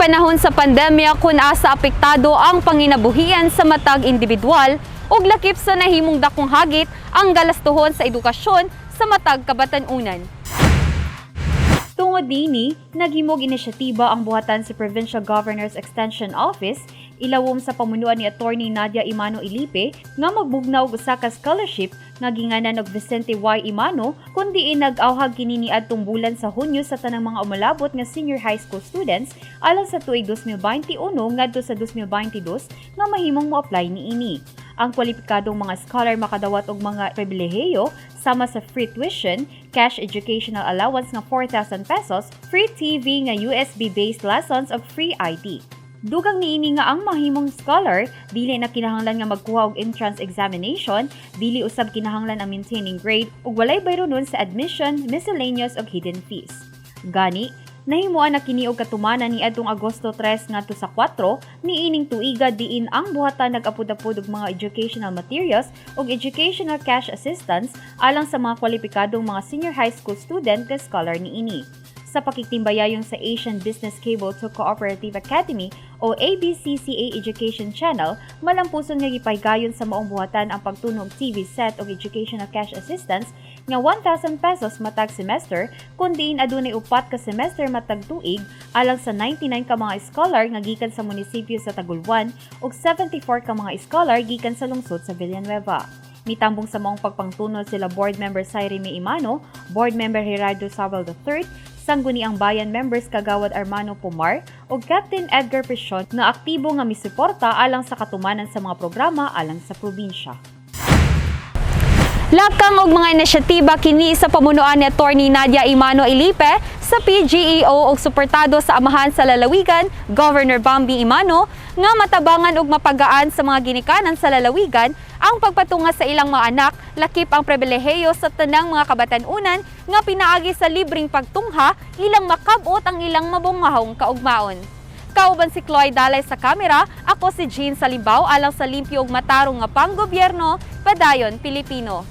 Panahon sa pandemya kun asa apektado ang panginabuhian sa matag individual ug lakip sa nahimong dakong hagit ang galastuhon sa edukasyon sa matag kabatan-unan. Tungod dini, naghimog inisyatiba ang buhatan sa Provincial Governor's Extension Office ilawom sa pamunuan ni Attorney Nadia Imano Ilipe nga magbugnaw og usa ka scholarship nga ginganan og Vicente Y. Imano, kun diin nag-awhag kini niadtong bulan sa Hunyo sa tanang mga umalabot nga senior high school students alang sa tuig 2021 ngadto sa 2022 nga mahimong mo-apply niini. Ang kwalipikadong mga scholar makadawat og mga pribilehiyo sama sa free tuition, cash educational allowance nga 4,000 pesos, free TV nga USB-based lessons ug free ID. Dugang niini nga ang mahimong scholar dili na kinahanglan nga magkuha og entrance examination, dili usab kinahanglan ang maintaining grade ug walay bayronon sa admission, miscellaneous ug hidden fees. Gani, nahimuan na kini og katumanan niadtong Agosto 3 ngadto sa 4 niining tuiga, diin ang buhatan nag-apod-apod og mga educational materials ug educational cash assistance alang sa mga kwalipikadong mga senior high school student nga scholar niini. Sa pakigtimbayayon sa Asian Business Cable to Cooperative Academy o ABCCA Education Channel, malampuson nga gipahigayon sa maong buhatan ang pagtuno og TV set og educational cash assistance nga 1,000 pesos matag semester, kun diin adunay upat ka semester matag tuig alang sa 99 ka mga scholar nga gikan sa munisipyo sa Tagulwan ug 74 ka mga scholar gikan sa lungsod sa Villanueva. Mitambong sa maong pagpangtunol sila Board Member Cyreme Imano, Board Member Gerardo Sabal III, Sangguniang Bayan Members Kagawad Armano Pumar ug Captain Edgar Precion nga aktibo nga misuporta alang sa katumanan sa mga programa alang sa probinsya. Lakang og mga inisyatiba kini sa pamunuan ni Attorney Nadia Imano Ilipe sa PGEO og suportado sa amahan sa lalawigan, Governor Bambi Imano, nga matabangan og mapagaan sa mga ginikanan sa lalawigan ang pagpatunga sa ilang mga anak, lakip ang pribilehiyo sa tanang mga kabatan-unan nga pinaagi sa libreng pagtungha ilang makabot ang ilang mabungahong kaugmaon. Kauban si Chloe Dalay sa kamera, ako si Jean Salimbao alang sa limpyo ug matarong nga panggobyerno, Padayon Pilipino.